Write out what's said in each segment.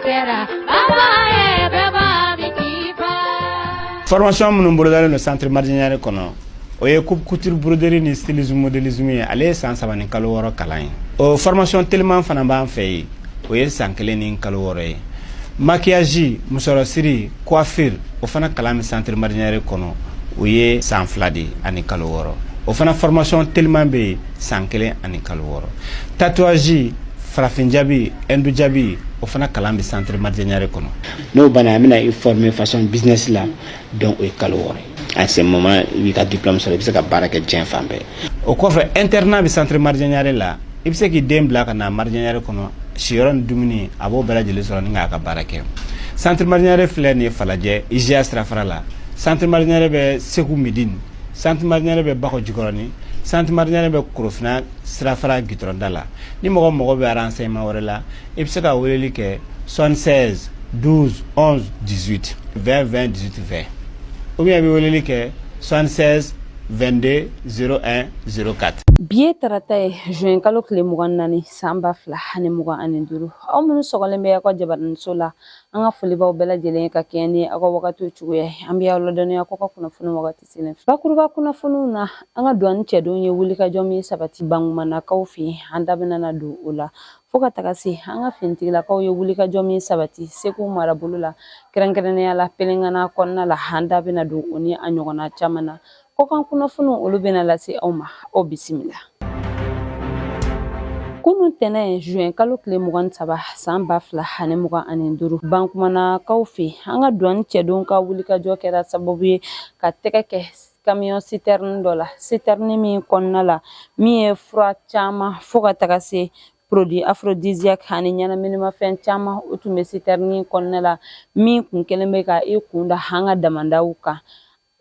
Kɛra baba ye bɛɛ b'a min k'i fa. Formation minnu bolodalen don centre Mardian Niare kɔnɔ, o ye coupe couture, broderie ni stylisme, modélisme ye. Ale ye san 3 ni kalo 6 kalan ye. O formation teliman fana b'an fɛ yen, o ye san 1 ni kalo 6 ye. Maquillage, musɔrɔsiri, coiffure, o fana kalan bɛ centre Mardian Niare kɔnɔ, o ye san 2 de ani kalo 6. O fana formation teliman bɛ yen, san 1 ani kalo 6. Tatouage, farafin jabi, hindu jabi, o fana kalan bɛ centre Mardian Niare kɔnɔ. N'o banna, an bɛna i former façon business la. Donc o ye kalo 6 ye. À ce moment, i b'i ka diplôme sɔrɔ, i bɛ se ka baara kɛ diɲɛ fan bɛɛ. O kɔfɛ, internat bɛ centre Mardian Niare la. I bɛ se k'i den bila ka na Mardian Niare kɔnɔ, siyɔrɔ ni dumuni, a b'o bɛɛ lajɛlen sɔrɔ ni k'a ka baara kɛ. Centre Mardian Niare filɛ nin ye Falajɛ, IGA sirafara la. Centre Mardian Niare bɛ Segu Midine, centre Mardian Niare bɛ Bakɔ Jikɔrɔni, centre Mardian Niare bɛ Korofina sirafara gitɔrɔnda la. Ni mɔgɔ mago bɛ renseignement wɛrɛ la, i bɛ se ka weleli kɛ 76 12 11 18 20 20 18 20, ou bien i bɛ weleli kɛ 76 22 01 04. Bi ye tarata ye, juin kalo tile 24, san 2025. Aw minnu sɔgɔlen bɛ aw ka jabaraniso la, an ka foli b'aw bɛɛ lajɛlen ka kɛɲɛ ni aw ka wagatiw cogoya ye. An bɛ aw ladɔnniya ko ka kunnafoni wagati selen. Bakuruba kunnafoniw na, an ka douane cɛdenw ye wulikajɔ min sabati Bangumanakaw fɛ yen, an da bɛna don o la, fo ka taga se an ka finitigilakaw ye wulikajɔ min sabati Segu marabolo la, kɛrɛnkɛrɛnnenya la Pelengana kɔnɔna la, an da bɛna don o ni a ɲɔgɔnna caman na. Kɔkan kunnafoniw, olu bɛna lase aw ma. Aw bisimila. Kunun tɛnɛ, juin kalo tile 23, san 2025, Bankumanakaw fɛ, an ka douane cɛdenw ka wulikajɔ kɛra sababu ye ka tɛgɛ kɛ camion citerne dɔ la, citerne min kɔnɔna la min ye fura caman, fo ka taga se produit aphrodisiaque ani ɲɛnaminimafɛn caman, o tun bɛ citerne kɔnɔna la, min kun kɛlen bɛ ka i kun da an ka damandaw kan.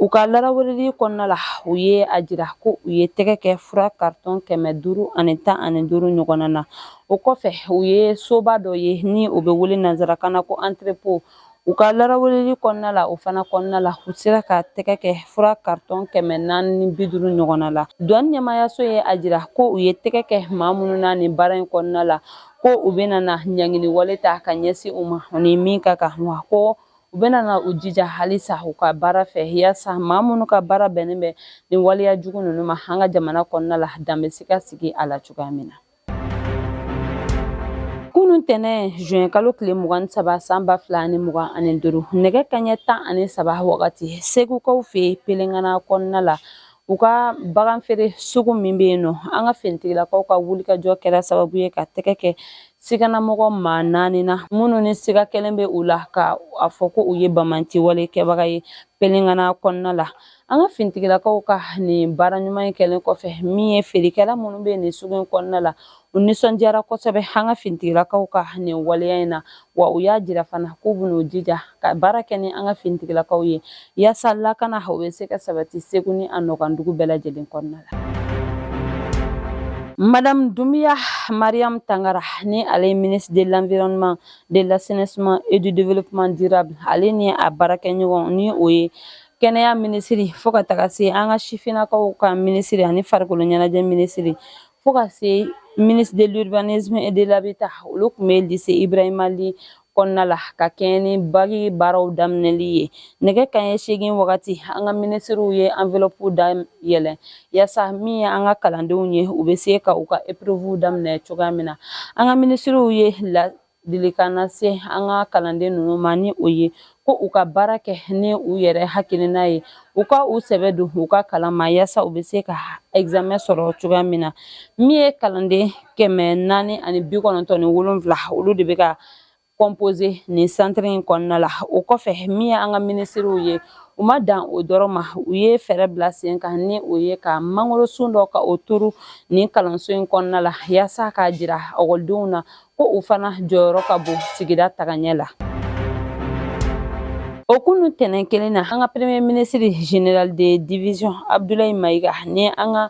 U ka laraweleli kɔnɔna la, u ye a jira ko u ye tɛgɛ kɛ fura carton 515 ɲɔgɔnna na. O kɔfɛ, u ye soba dɔ ye ni o bɛ wele nanzarakan na ko entrepôt. U ka laraweleli kɔnɔna la, o fana kɔnɔna la, u sera ka tɛgɛ kɛ fura carton 450 ɲɔgɔnna la. Douane ɲɛmayaso ye a jira ko u ye tɛgɛ kɛ maa minnu na nin baara in kɔnɔna la, ko u bɛna na ɲangini wale ta ka ɲɛsin u ma ni min ka kan, wa ko u bɛna na u jija halisa u ka baara fɛ, yaasa maa minnu ka baara bɛnnen bɛ nin waleya jugu ninnu ma an ka jamana kɔnɔna la, dan bɛ se ka sigi a la cogoya min na. Kunun tɛnɛ, juin kalo tile 23, san 2025, nɛgɛ kaɲɛ 13 wagati, Segukaw fɛ Pelengana kɔnɔna la, u ka bagan feere sugu min bɛ yen nɔ, an ka finitigilakaw ka wulikajɔ kɛra sababu ye ka tɛgɛ kɛ siganamɔgɔ maa naani na, minnu ni siga kɛlen bɛ u la ka a fɔ ko u ye bamanci wale kɛbaga ye Pelengana kɔnɔna la. An ka finitigilakaw ka nin baara ɲuman in kɛlen kɔfɛ, min ye feerekɛla minnu bɛ nin sugu in kɔnɔna la, u nisɔndiyara kosɛbɛ an ka finitigilakaw ka nin waleya in na, wa u y'a jira fana k'u bɛn'u jija ka baara kɛ ni an ka finitigilakaw ye, yaasa lakana o bɛ se ka sabati Segu ni a nɔkandugu bɛɛ lajɛlen kɔnɔna la. Madame Doumbia Mariam Tangara, ni ale ye ministre de l'Environnement, de l'Assainissement et du Développement durable, ale ni a baarakɛɲɔgɔn, ni o ye kɛnɛya minisiri, fo ka taga se an ka sifinnakaw ka minisiri ani farikolo ɲɛnajɛ minisiri, fo ka se ministre de l'Urbanisme et de l'Habitat, olu tun bɛ lycée Ibrahima Ly kɔnɔna la ka kɛɲɛ ni bac baaraw daminɛli ye. Nɛgɛ kaɲɛ 8 wagati, an ka minisiriw ye enveloppe dayɛlɛ, yaasa min ye an ka kalandenw ye, u bɛ se ka u ka épreuve daminɛ cogoya min na. An ka minisiriw ye ladilikan lase an ka kalanden ninnu ma, ni o ye ko u ka baara kɛ ni u yɛrɛ hakilina ye, u ka u sɛbɛ don u ka kalan ma, yaasa u bɛ se ka examen sɔrɔ cogoya min na. Min ye kalanden 497, olu de bɛ ka composer nin centre in kɔnɔna la. O kɔfɛ, min ye an ka minisiriw ye, u ma dan o dɔrɔn ma, u ye fɛɛrɛ bila sen kan, ni o ye ka mangoro sun dɔ ka o turu nin kalanso in kɔnɔna la, yaasa k'a jira ekɔlidenw na ko u fana jɔyɔrɔ ka bon sigida tagaɲɛ la. O kunu tɛnɛn kelen na, an ka premier ministre, général de division Abdoulaye Maïga, ni an ka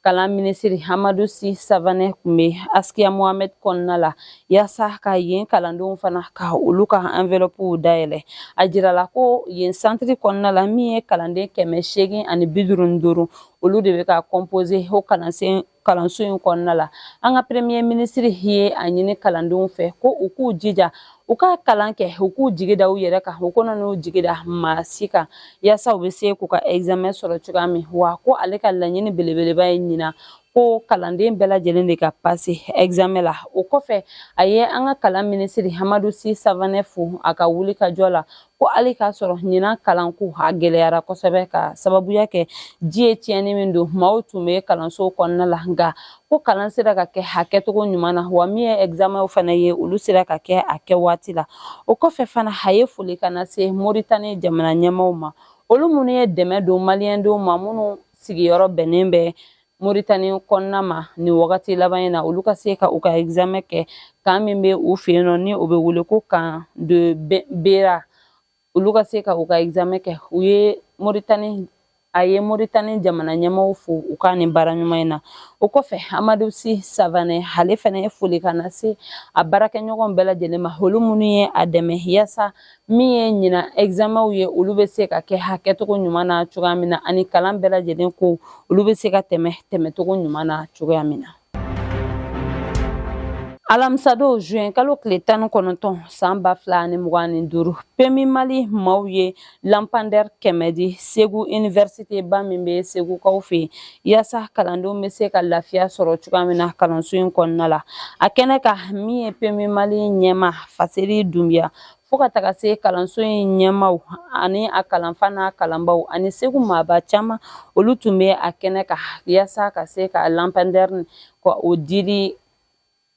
kalan minisiri Hamadu Si Savanɛ tun bɛ Askiya Mohamed kɔnɔna la, yaasa ka yen kalandenw fana ka olu ka enveloppe dayɛlɛ. A jirala ko yen centre kɔnɔna la, min ye kalanden 855, Olu de bɛ ka composer o kalansen kalanso in kɔnɔna la. An ka premier ministre ye a ɲini kalandenw fɛ ko u k'u jija, u ka kalan kɛ, u k'u jigi da u yɛrɛ kan, u kana n'u jigi da maa si kan, yaasa u bɛ se k'u ka examen sɔrɔ cogoya min. Wa ko ale ka laɲini belebeleba ye ɲinan ko kalanden bɛɛ lajɛlen de ka passer examen la. O kɔfɛ, a ye an ka kalan minisiri Hamadu Si Savanɛ fo a ka wuli ka jɔ la, ko hali k'a sɔrɔ ɲinan kalanko a gɛlɛyara kosɛbɛ ka sababuya kɛ ji ye tiɲɛni min don, maaw tun bɛ kalanso kɔnɔna la, nka ko kalan sera ka kɛ a kɛcogo ɲuman na, wa min ye examenw fana ye, olu sera ka kɛ a kɛ waati la. O kɔfɛ fana, a ye foli ka na se Moritani jamana ɲɛmaaw ma, olu minnu ye dɛmɛ don maliyɛndenw ma minnu sigiyɔrɔ bɛnnen bɛ Moritani kɔnɔna ma nin wagati laban in na, olu ka se ka u ka examen kɛ camp min bɛ u fɛ yen nɔ, ni o bɛ wele ko camp de Bera, olu ka se ka u ka examen kɛ. U ye Moritani, a ye Moritani jamana ɲɛmaaw fo u ka nin baara ɲuman in na. O kɔfɛ, Amadu Si Savanɛ, ale fana ye foli ka na se a baarakɛɲɔgɔn bɛɛ lajɛlen ma, olu minnu ye a dɛmɛ yaasa min ye ɲinan examenw ye, olu bɛ se ka kɛ hakɛcogo ɲuman na cogoya min na, ani kalan bɛɛ lajɛlen ko olu bɛ se ka tɛmɛ tɛmɛcogo ɲuman na cogoya min na. Alamisadon, juin kalo tile 19, san 2025, PMU Mali maaw ye lampadaire 100 di Segu université ba min bɛ Segukaw fɛ yen, yaasa kalandenw bɛ se ka lafiya sɔrɔ cogoya min na kalanso in kɔnɔna la. A kɛnɛ kan, min ye PMU Mali ɲɛma Faseri Dunbiya, fo ka taga se kalanso in ɲɛmaw ani a kalanfa n'a kalanbaw ani Segu maaba caman, olu tun bɛ a kɛnɛ kan yaasa ka se ka lampadaire ka o dili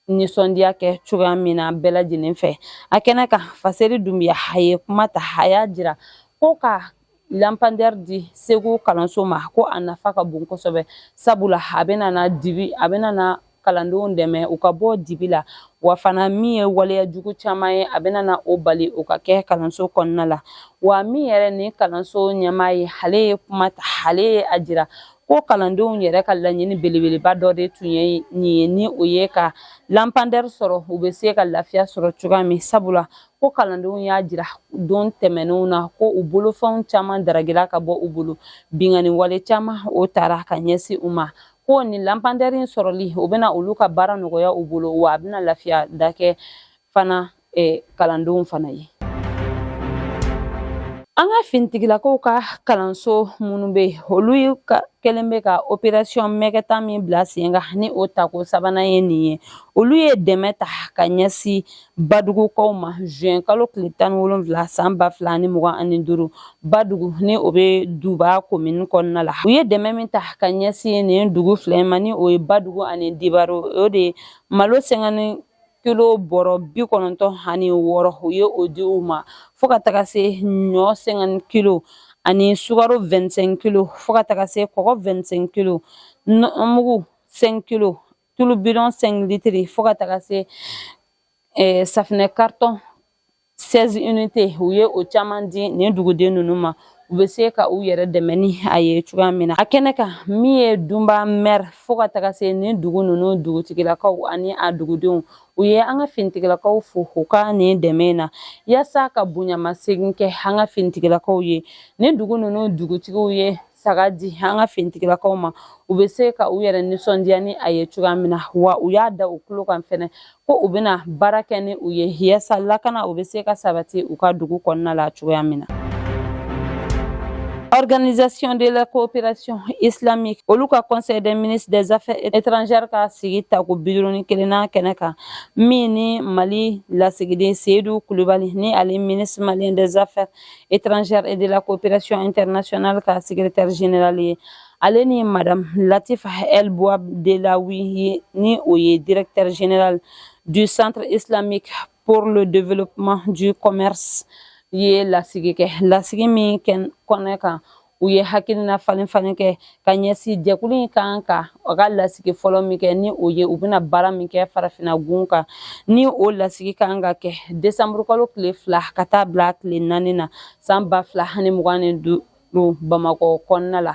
nisɔndiya kɛ cogoya min na bɛɛ lajɛlen fɛ. A kɛnɛ kan, Faseri Dunbiya a ye kuma ta, a y'a jira ko ka lampadaire di Segu kalanso ma, ko a nafa ka bon kosɛbɛ, sabula a bɛna na dibi, a bɛna na kalandenw dɛmɛ u ka bɔ dibi la, wa fana min ye waleya jugu caman ye, a bɛna na o bali o ka kɛ kalanso kɔnɔna la. Wa min yɛrɛ ni kalanso ɲɛmaa ye, ale ye kuma ta, ale ye a jira ko kalandenw yɛrɛ ka laɲini belebeleba dɔ de tun ye nin ye, ni o ye ka lampadaire sɔrɔ, u bɛ se ka lafiya sɔrɔ cogoya min, sabula ko kalandenw y'a jira don tɛmɛnenw na ko u bolofɛnw caman daragila ka bɔ u bolo, binkanni wale caman o taara ka ɲɛsin u ma, ko nin lampadaire in sɔrɔli, o bɛna olu ka baara nɔgɔya u bolo, wa a bɛna lafiya da kɛ fana kalandenw fana ye. An ka finitigilakaw ka kalanso minnu bɛ yen, olu kɛlen bɛ ka opération Mɛkɛta min bila sen kan, ni o tako sabanan ye nin ye, olu ye dɛmɛ ta ka ɲɛsin Badugukaw ma juin kalo tile 17, san 2025, Badugu ni o bɛ Duba komini kɔnɔna la. U ye dɛmɛ min ta ka ɲɛsin nin dugu fila in ma, ni o ye Badugu ani Dibaro, o de ye malo 50 kilo bɔrɔ 96, u ye o di u ma, fo ka taga se ɲɔ 50 kilo ani sukaro 25 kilo, fo ka taga se kɔgɔ 25 kilo, nɔnɔmugu 5 kilo, tulu bidon 5 litres, fo ka taga se safinɛ carton 16 unités. U ye o caman di nin duguden ninnu ma, u bɛ se ka u yɛrɛ dɛmɛ ni a ye cogoya min na. A kɛnɛ kan, min ye Dunba maire, fo ka taga se nin dugu ninnu dugutigilakaw ani a dugudenw, u ye an ka finitigilakaw fo u ka nin dɛmɛ na, yaasa ka bonyamasegin kɛ an ka finitigilakaw ye. Nin dugu ninnu dugutigiw ye saga di an ka finitigilakaw ma, u bɛ se ka u yɛrɛ nisɔndiya ni a ye cogoya min na, wa u y'a da u tulo kan fɛnɛ ko u bɛna baara kɛ ni u ye yaasa lakana u bɛ se ka sabati u ka dugu kɔnɔna la cogoya min na. Organisation de la coopération islamique, olu ka conseil des ministres des affaires étrangères ka sigi tako 51nan kɛnɛ kan, min ni Mali lasigiden Seydou Kulubali, ni ale ministre malien des affaires étrangères et de la coopération internationale ka secrétaire général ye, ale ni madame Latifa El Bouabdelawi, ni o ye directeur général du centre islamique pour le développement du commerce, ye lasigi kɛ. Lasigi min kɛnɛ kan, u ye hakilina falen falen kɛ ka ɲɛsin jɛkulu in kan ka a ka lasigi fɔlɔ min kɛ, ni o ye u bɛna baara min kɛ farafinna gun kan, ni o lasigi kan ka kɛ desanburu kalo tile 2 ka taa bila tile 4 na, san 2025, Bamakɔ kɔnɔna la.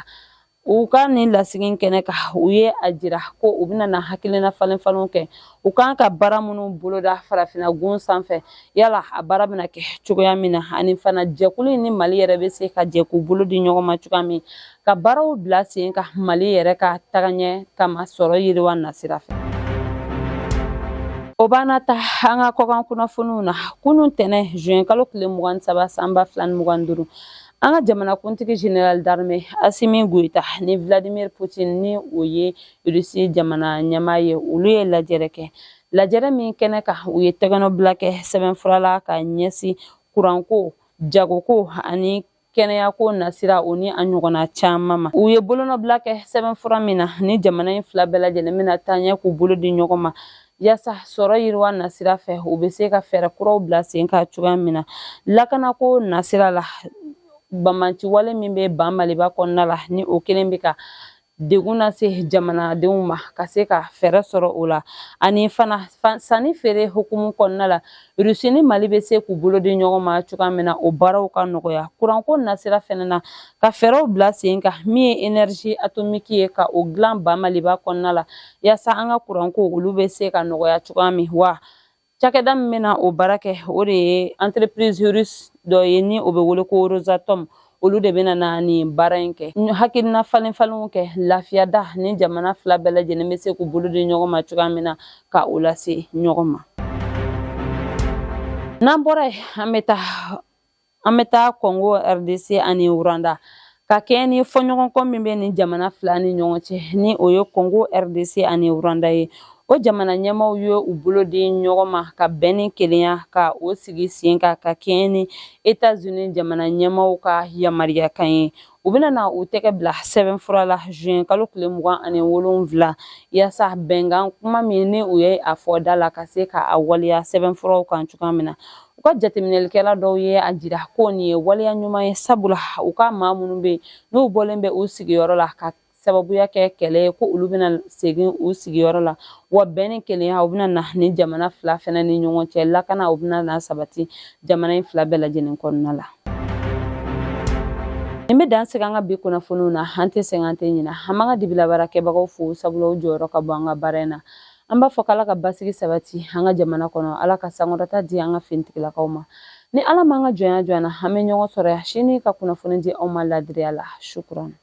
U ka nin lasigi kɛnɛ kan, u ye a jira ko u bɛna na hakilina falen falenw kɛ, u kan ka baara minnu boloda farafinna gun sanfɛ, yala a baara bɛna kɛ cogoya min na, ani fana jɛkulu ni Mali yɛrɛ bɛ se ka jɛ k'u bolo di ɲɔgɔn ma cogoya min ka baaraw bila sen kan Mali yɛrɛ ka tagaɲɛ kama sɔrɔ yiriwa nasira fɛ. O b'an ta an ka kɔkan kunnafoniw na. Kunun tɛnɛ, juin kalo tile 23 san 2025, an ka jamanakuntigi général d'armée Assimi Goïta ni Vladimir Poutine, ni o ye Russie jamana ɲɛmaa ye, olu ye lajɛrɛ kɛ. Lajɛrɛ min kɛnɛ kan, u ye tɛgɛnɔbila kɛ sɛbɛnfura la ka ɲɛsin kuranko, jagoko ani kɛnɛyako nasira, o ni a ɲɔgɔnna caman ma. U ye bolonɔbila kɛ sɛbɛnfura min na, ni jamana in fila bɛɛ lajɛlen bɛna taa ɲɛ k'u bolo di ɲɔgɔn ma yaasa sɔrɔ yiriwa nasira fɛ, u bɛ se ka fɛɛrɛ kuraw bila sen kan cogoya min na lakanako nasira la. Banbanci wale min bɛ ban Maliba kɔnɔna la, ni o kelen bɛ ka degun lase jamanadenw ma, ka se ka fɛɛrɛ sɔrɔ o la, ani fana sanni feere hukumu kɔnɔna la, Russie ni Mali bɛ se k'u bolo di ɲɔgɔn ma cogoya min na, o baaraw ka nɔgɔya. Kuranko nasira fɛnɛ na, ka fɛɛrɛw bila sen kan min ye énergie atomique ye, ka o dilan ba Maliba kɔnɔna la, yaasa an ka kuranko olu bɛ se ka nɔgɔya cogoya min. Wa cakɛda min bɛna o baara kɛ, o de ye entreprise russe dɔ ye, ni o bɛ wele ko Rosatom. Olu de bɛna na nin baara in kɛ. Hakilina falen falenw kɛ lafiyada ni jamana fila bɛɛ lajɛlen bɛ se k'u bolo di ɲɔgɔn ma cogoya min na, ka o lase ɲɔgɔn ma. N'an bɔra yen, an bɛ taa Congo RDC ani Rwanda, ka kɛɲɛ ni fɔɲɔgɔnkɔ min bɛ nin jamana fila ni ɲɔgɔn cɛ, ni o ye Congo RDC ani Rwanda ye. O jamana ɲɛmaaw ye u bolo di ɲɔgɔn ma ka bɛn ni kelenya ka o sigi sen kan, ka kɛɲɛ ni États-Unis jamana ɲɛmaaw ka yamaruyakan ye. U bɛna na u tɛgɛ bila sɛbɛnfura la juin kalo tile 27, yaasa bɛnkan kuma min ni u ye a fɔ da la, ka se ka a waleya sɛbɛnfuraw kan cogoya min na. U ka jateminɛlikɛla dɔw ye a jira ko nin ye waleya ɲuman ye, sabula u ka maa minnu bɛ yen, n'u bɔlen bɛ u sigiyɔrɔ la ka sababuya kɛ kɛlɛ ye, ko olu bɛna segin u sigiyɔrɔ la, wa bɛn ni kelenya u bɛna na ni jamana fila fɛnɛ ni ɲɔgɔn cɛ, lakana u bɛna na sabati jamana in fila bɛɛ lajɛlen kɔnɔna la. Nin bɛ dan sigi an ka bi kunnafoniw na. An tɛ sɛgɛn, an tɛ ɲina. An b'an ka dibila baarakɛbagaw fo, sabula u jɔyɔrɔ ka bon an ka baara in na. An b'a fɔ k'Ala ka basigi sabati an ka jamana kɔnɔ, Ala ka sankɔrɔta di an ka finitigilakaw ma. Ni Ala m'an ka jɔnya jɔ an na, an bɛ ɲɔgɔn sɔrɔ yan sini ka kunnafoni di aw ma ladiriya la. Shukran.